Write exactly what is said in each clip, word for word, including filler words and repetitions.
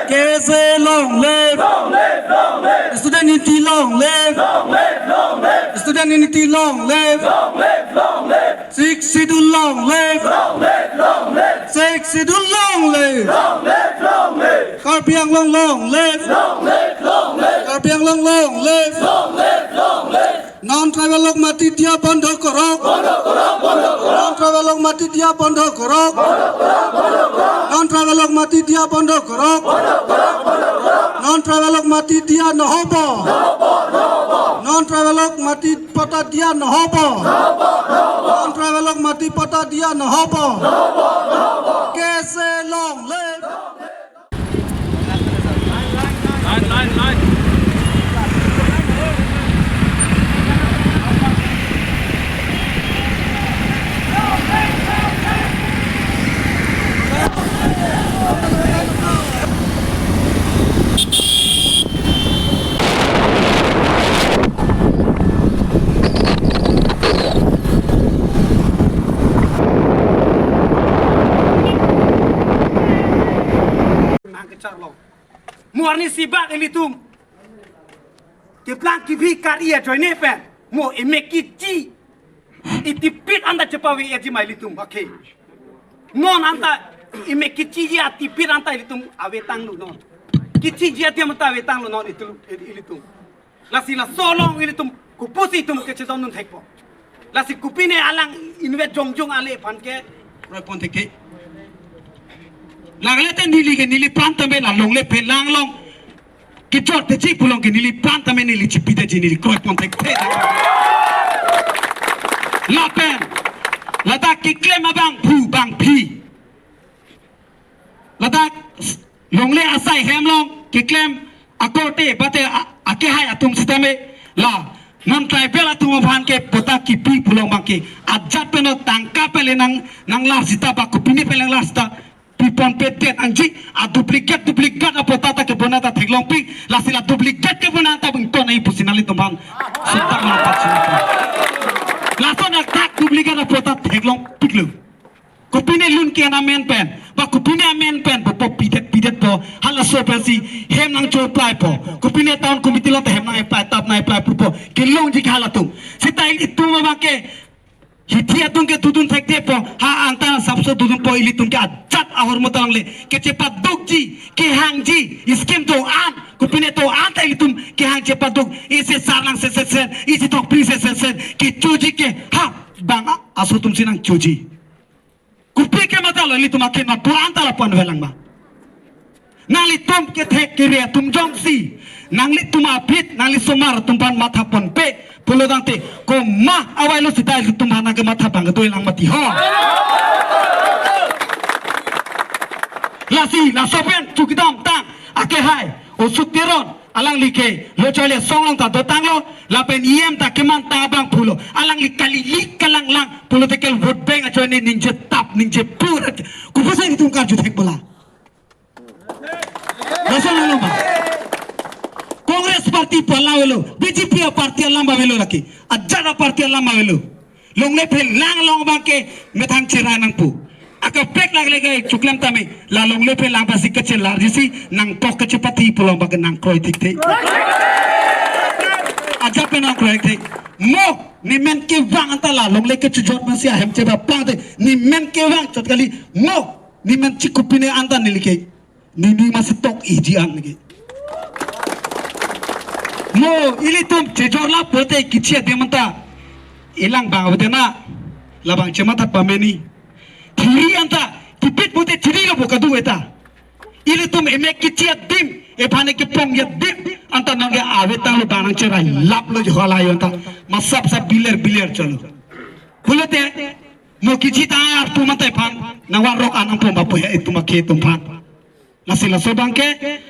K S A long live! Student unity long live! Student unity long live! Sixth Schedule long live! Sixth Schedule long live! Karbi Anglong long live! Karbi Anglong long live! Non-tribal lok mati dia bondho korok. Non-tribal lok mati dia bondho korok. Non-tribal lok mati dia bondho korok. Non-tribal lok mati dia nohobo. Non-tribal lok mati patta dia nohobo. Non-tribal lok mati patta dia nohobo. K S A long live. Line, line, line. Nangkecharlo. Mo arni sibak ilitum keplang kibi kari ajoine pen mo emek kichi itipit anta chepaveji ma ilitum. Okay. Non anta emek kichiji atipit anta ilitum avetanglo non. Kichiji adim anta avetanglo non itum, ilitum. Lasi laso along ilitum kopusi itum kechedondun thekpo. Lasi kopine alang inve jongjong ale aphan ke kroipon thekthek. Lale te neli ke neli pran tame la longle phelang along kejor techi pulong ke neli pran tame neli chipidetji, neli kroipon thekthek. Lapen ladak keklem abangphu bangphi, ladak longle asai hem along keklem akorte bate a-, akehai atum sitame la non-tribal atum aphan ke patta kipi pulong abang ke ajat pen tangka pen le nang, nanglar sita ba kopine pen nanglar sita pipon pedet nangji, a duplicate, duplicate apatta ta kebona ta theklongpik, lasi la duplicate kebona ta bington ai pusi nanglitum aphan sita ma pachina. Lason adak duplicate apatta theklongpiklo. Kopine lun ke amen pen, ba kopine amen pen po, po pidet pidetpo, halaso pensi hem nangchoplaipo. Kopine town committee along ta hem nang-apply, tap nang-apply pupo. Kelongji ke halatum. Sita ilitum abang ke hithi atum ke dodun thekthepo, ha anta sapso dodunpo, ilitum ke ajat ahormu ta longle kechepadukji, kehangji, scheme do-an, kopine do-an ta ilitum kehang chepaduk, isi sarlang se se se, isi thokpri se se se, kechoji ke ha bang aso atumsi nangchoji. Kopi ke matha lo ilitum akhei ma pu anta lapu-an velang ma. Nanglitum kethek kere atum jongsi nanglitum aphi, nangli osomar atum aphan matha ponpe pulo tangte, komat availo sita ilitum aphan nangkematha abang kedoi lang mati ho. Lasi laso pen chu kedamtang akehai Asok Teron, alangli ke lo charli asong along ta dotanglo, lapen E M ta kemanta abangphu lo, alangli kali li kalanglang political vote bank ajoine ningje tap ningje pura. Kopusi itum karju thek bola? Laso lang ma. Congress party pu alam avelo, B J P aparty alam avelo lake, ajat aparty alam avelo. Longle phelang along abang ke methang cherai nangpo. Akaprek lagle ke chuklem tame, la longle phelang pasi kachelarjisi nangkok kachepathi pulong abang ke nangkroi thekthek. Ajat pen nangkroi thekthek. Mo nemen kevang anta la longle kechojor masi ahem chebaplang te, nemen kevang chot kali, mo nemen chikupine anta neli ke nini masi tok iji an lagi. Mo ilitum chejor la pote kichi adim anta ilang bang avete na, labang chematha pameni. Thiri anta kipit pote thiri lo bo kadu eta. Ilitum emek kichi adim, ephane kepong adim anta nangke avetanglo, bang nangcherai laplo jo hala yo anta. Masap sap biler biler cholo. Pulote mo kichi ta artu mate phan nangvarok anang pom bapu he itum akhei atum aphan. Lasi laso abang ke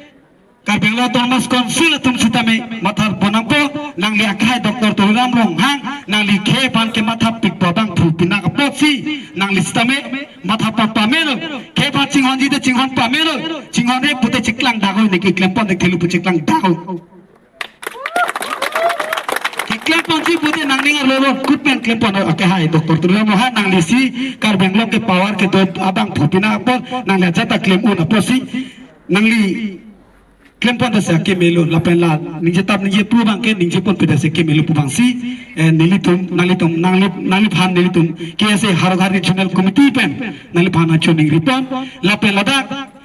Karbi Anglong Autonomous Council atum sitame matha pon nangpo, nangli akhei Doctor Tuliram Ronghang, nangli khei aphan kematha pikpo abangphu pinak apotsi nangli sitame matha pon pamelo, khei aphan chinghonji te chinghon pamelo, chinghon-e pute chiklang dagoi, neke klem pon te thelu pu chiklang dagoi. Keklem ponji pute nang Ningkan lo, kutmen klempon ake hai Doctor Tuliram Ronghang, nanglisi Karbi Anglong ke power kedo abang thopina apot nangli ajat ta klem un apotsi nangli klempon dasi akemelo lapen la ningje tap ningje pu abangke ningjeponpe dasi akemelo pu abangsi, eh, nelitum nanglitum nangli nangliphan nelitum K S A Howraghat Regional Committee pen nangliphan nangchoningripon lapen ladak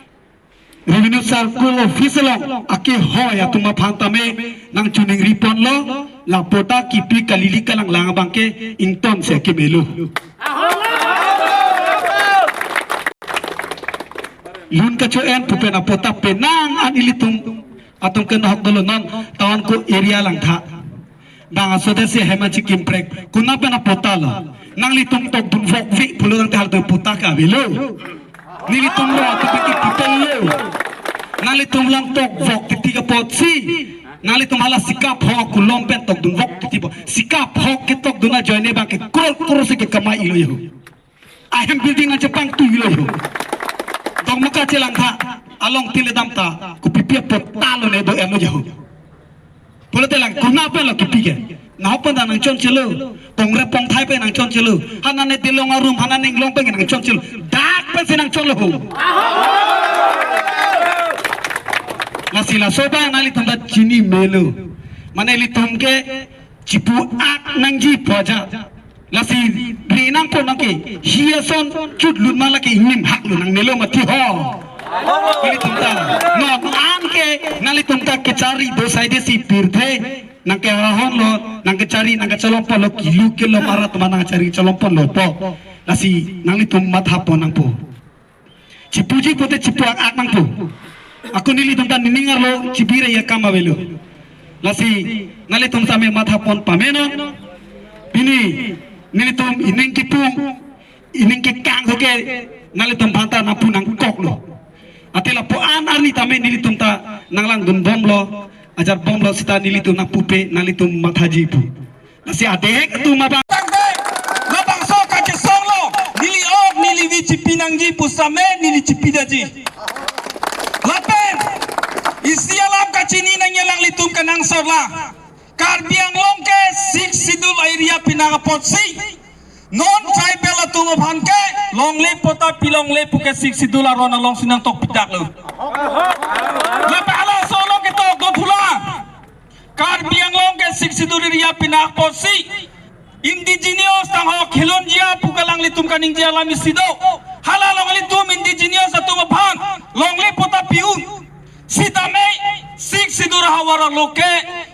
Revenue Circle Office along akehoi atum aphan tame nangchoningriponlo, la patta kipi kalili kalanglang abangke ingtonsi akemelo. Lun kacho-en pu pen apatta penang an ilitum atum ke nahok dolo non town ko area langtha. Bang aso dasi hem achi kimprek. Konat pen apatta lo? Nanglitum tokdun vokve pulo tangte halatum patta ke avelo. Nelitum lo atum ke titel lo. Nanglitum lang tok vok titi ke apotsi. Nanglitum hala sika phok kulom pen tokdun vok titi po. Sika phok ke tokdun ajoine abangke crore crore si ke kamai-ilo ho. Ahem building nangchepangtui-lo ho. Dongmaka chelangtha along tile damta kopipi apatta lo ne do-enlo ho. Pulote lang konat pen lo kipi ke. Nahok pen ta nangchonchelo. Pongre pongthai pen nangchonchelo. Hanane Dilong arum, hanane Inglong pen nangchonchelo. Dak pensi nangchonlo ho. Lasi laso abang nanglitum ta chini melo. Mane ilitum ke chipu-ak nangji pu ajat. Lasi ri nangpo nangke hi ason chut lut ma lake ingnim haklo nangnelo mati ho. Ilitum ta. Non an ke nanglitum ta kechari do saide si pirthe nangkerahonlo, nangkechari nangkecholomponlo kilu kilo marat ma nangkechari cholomponlo po. Lasi nanglitum mathapon nangpo. Chipuji pute chipu-ak-ak nangpo. Ako nelitum ta nening arlo chibira ya kam avelo. Lasi nanglitum tame mathapon pamenon. Pini nelitum ining kipung, ining kekang hoke nanglitum aphan ta nangpu nangkoklo. Athe lapu-an arni tame nelitum ta nanglangdunbomlo, ajartbomlo seta nelitum nangpupe nanglitum mathaji pu. Lasi adek atum abang. Tangte, labangso kachesonglo, neli ok, neli vi chipi nangji pu same, neli chipi daji. Lapen, isi alam kachini nangji alanglitum kenangsot la. Karbi Anglong ke Sixth Schedule area pinak apotsi non-tribal atum aphan ke longle patta pilongle puke Sixth Schedule aron alongsi nangtokpidaklo. Lapen halaso along ketok do thula. Karbi Anglong ke Sixth Schedule area pinak apotsi indigenous tangho khilonjia pu alanglitum kaningje alam isi do. Hala along ilitum indigenous atum aphan longle patta pi-un. Sitame Sixth Schedule ahavar along ke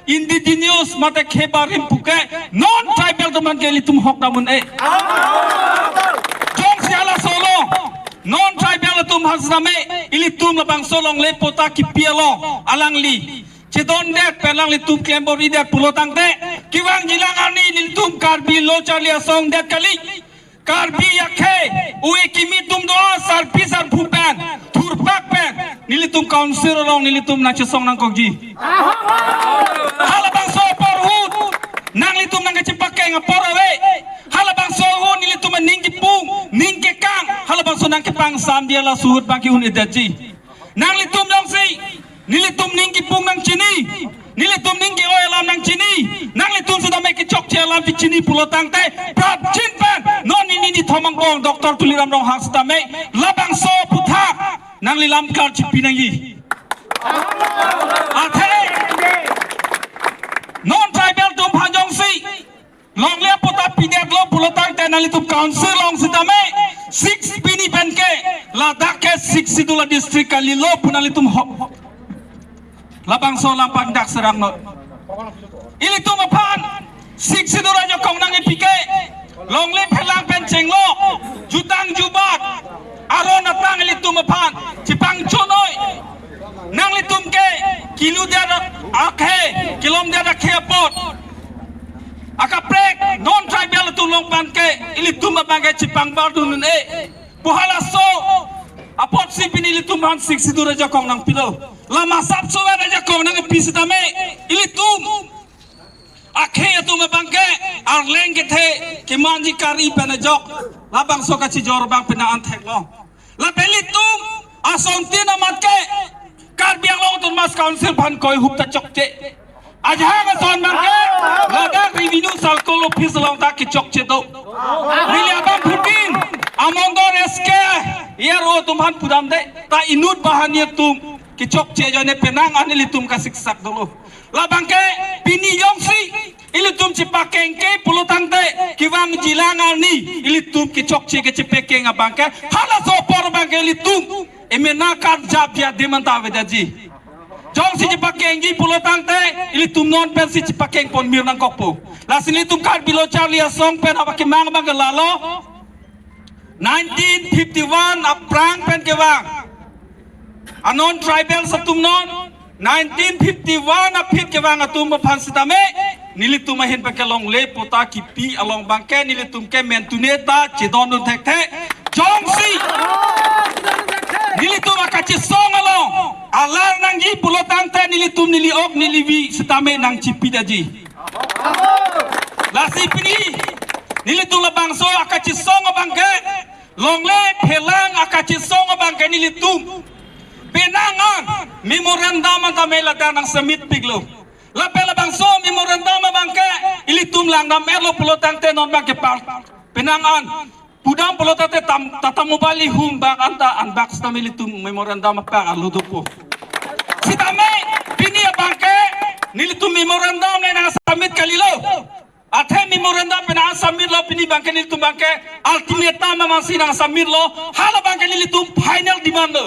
indigenous mate khebarim puke non-tribal atum aphan ke ilitum hok dam un-e. Jongsi halaso along non-tribal atum aphan sitame ilitum labangso longle patta kipi along alangli chedondet pen alanglitum klem bor-idet pulo tangte, kevangjilang arni nelitum Karbi lo charli asong det kali. Karbi akhei, ove kimi atum do-an sarpi sarpo pen, thurpak pen nelitum council along nelitum nangchesong nangkokji. Halabangso apor ahut nanglitum nangkachepakeng apor ave. Halabangso ahut nelitum aning kipung, ning kekang, halabangso nangkepangsamji, laso ahut abang ke-un-edetji. Nanglitum jongsi nelitum ning kipung nangchini, nelitum ning ke-oi alam nangchini, nanglitum sitame kechokche alam chechini pulo tangte prapjin pen non neli nithom angbong Doctor Tuliram Ronghang sitame labangso aphuthak nangli lamkar chipi nangji. Athe non-tribal atum aphan jongsi longle patta pidetlo pulo tangte nanglitum council along sitame Sixth pini pen ke ladak ke Sixth Schedule district kalilo pu nanglitum ho. Labangso alam pangdak serang no. Ilitum aphan Sixth Schedule ajakong nangkepi ke longle phelang pen chenglo, jutang jubat aron atang ilitum aphan chepangchonoi. Nanglitum ke kiludet akhei, kilomdet akhei apot akaprek non-tribal atum along pen ke ilitum abang ke chepangbar dun un-e pu halaso apotsi pini ilitum aphan Sixth Schedule ajakong nangpilo. Lama sapso vet ajakong nangkepi sitame ilitum akhei atum abang ke arleng kethe kemanji kari pen ajok labangso kachijor abang pina anthek lo. Lapen ilitum asontin amat ke Karbi Anglong Autonomous Council aphan koi hup ta chokche. Ajahak ason abangke ladak revenue circle office along ta kechokche do. Neli abangphutin amondor S K aro atum aphan pudamde, ta inut banghini atum kechokche ajoine penang an ilitum kasiksak dolo. Labangke pini jongsi ilitum chepakengke pulotangte kevangji lang arni ilitum kechokche kechepakeng abangke halaso apor abangke ilitum emena karjapji adim anta avedetji. Jongsi chepakengji pulotangte ilitum non pensi chepakengpon mir nangkokpo. Lasi ilitum Karbi Lo Charli Asong pen abang kemang abangke lalo nineteen fifty-one aphrang pen kevang a non tribals atum non nineteen fifty-one aphi kevang atum aphan sitame nelitum ahin abangke longle patta kipi along abangke nelitum ke mentune ta chedondun thekthe. Jongsi nelitum akachesong along alar nangji pulotangte nelitum neli ok neli vi sitame nangchipidetji. Lasi pini nelitum labangso akachesong abangke longle phelang akachesong abangke nelitum penang an memorandum anta me ladak nangsubmit piklo. Lapen labangso memorandum abangke ilitum langdam-etlo pulotangte non abangke par penang an pudam pulotangte tam Tata Mobile ihum bak anta an bak sitame ilitum memorandum apak arlo dopo. Sitame pini abangke nelitum memorandum le nangsubmit kalilo. Athe memorandum pen nangsubmitlo, pini abangke nelitum abangke ultimatum amatsi nangsubmitlo. Halabangke nelitum final demand lo.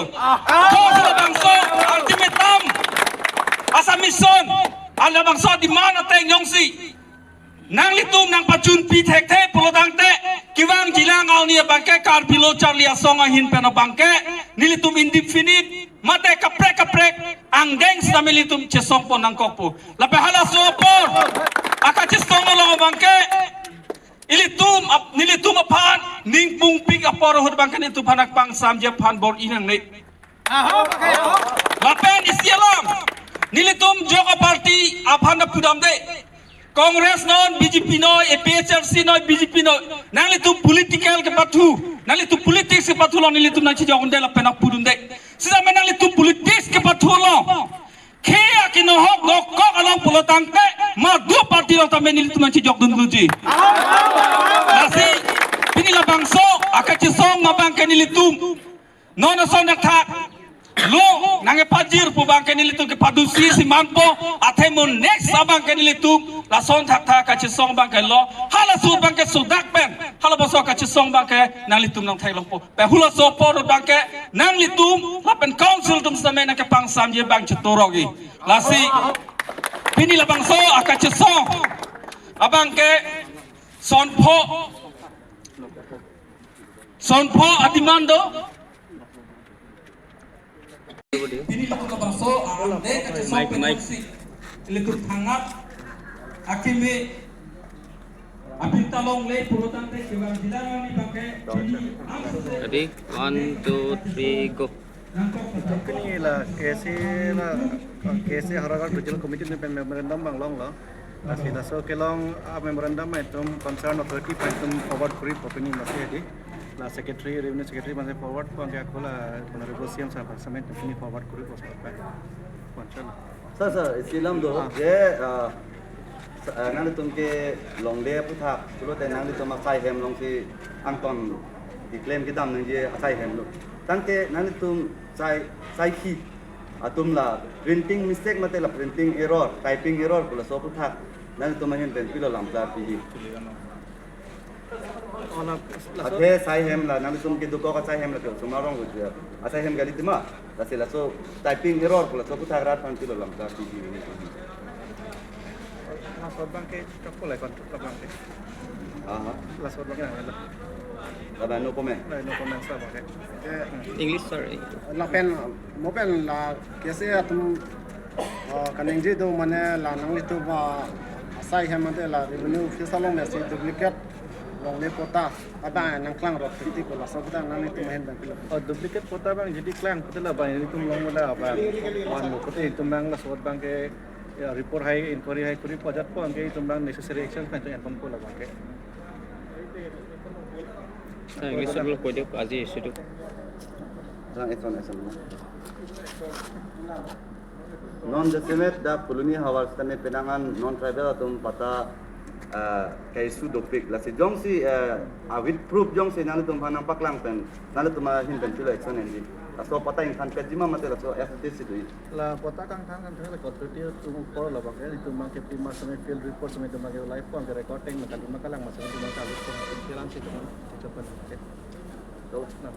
Jongsi labangso ultimatum asubmission, halabangso demand ateng jongsi nanglitum nangpachunpi thekthe pulotangte kevangji lang arni abangke Karbi Lo Charli Asong ahin pen abangke nelitum indefinite mate kaprek kaprek angdeng sitame nelitum chesongpon nangkokpo. Lapen halaso apor akachesong along abangke ilitum ap- nelitum aphan ning pungpik apor ahut abangke nelitum aphan nangpangsamji aphan bor-i nangne. Lapen isi alam nelitum jok aparty aphan ta pudamde. Congress non, B J P non, A P H L C non, B J P non. Nanglitum political kepathu, nanglitum politics kepathu along nelitum nangchejokdunde lapen nangpudunde. Sitame nanglitum politics kepathu along khei akenohok dokok along pulotangte madu party along tame nelitum nangchejokdunji. Lasi pini labangso akachesong abangke nelitum non ason thakthak lo nangkepajir pu abangke nelitum kepadusi si manpo, athe mo next abangke nelitum lason thakthak kachesong abangke lo, halaso abangke sodak pen halabangso kachesong abangke nanglitum nangtheklongpo. Pen halaso apor abangke nanglitum lapen council atum sitame nangkepangsamji abang chetorokji. Lasi pini labangso akachesong abangke sonpho sonpho a-demand do. Pini ilitum labangso a-angdeng kachesong Mike, pen Mike. Jongsi ilitum thangnat akeme abinta longle pulotangte kevangji lang arni abangke pini amsose Ready? One, two, three, go. Pini la K S A la, K S A Howraghat Regional Committee ne pen memorandum abang longlo. Lasi laso kelong a-memorandum itum concern authority aphan itum forward koripo pini masi hedi. La secretary, revenue secretary aphansi forward ko, anke ako la Honorable C M sir aphan sitame itum pini forward koripo sir aphan. Concern. Sir, sir, isi alam do, ah, je, ah, sa- ah, nanglitum ke longle aphuthak pulote nanglitum asai hem alongsi angton declaim kedam nangji asai hem lo. Tangte nanglitum sai, sai khi atum la printing mistake mate la printing error, typing error pu laso aphuthak nanglitum ahin pen pilo lamklar pihi? Oh, la, laso- Athe sai hem la nanglitum kedokok asai hem la ke osomar arong lo je. Asai hem kali tima. Lasi laso typing error pu laso aphuthak rat aphan pilo lamklar pihi? Laso abangke kapo la kon abangke. Aha. Laso abangke la. Laban no comment. La no comment sa abangke. English, sorry. Lapen mo pen la K S A atum, uh, kaningje do mane la nanglitum, uh, asai hem mate la revenue office along mesi duplicate longle patta abang nangklangrok titi ko, laso patta nanglitum ahin abang pilo? Oh, duplicate patta abang jodi klang patta la abang ilitum long mula abang. Wan mo patta itum abang laso abangke ya report hai, inquiry hai kori pajatpo, anke itum abang necessary action kan itum enponpo la abangke. Sa English dulu ko dek aji sudu. Sang eson eson. Non jasemet dak Phuloni havar sitame penang an non tribal atum patta, ah, ka-issue dopik. Lasi jongsi, ah, a-with proof jongsi nanglitum aphan nangpaklang pen, nanglitum ahin pen chilo action enji. Laso patta ingthan petji ma mate laso F T C do-i? La patta kangthan kangthan la authority atum apor labang ke, itum abang ke pima sitame field report sitame itum abang ke live phone ke recording ma kali ma kalang ma sitame itum abang ke live phone ke kiran si itum abang ke check pen. Okay. So, na.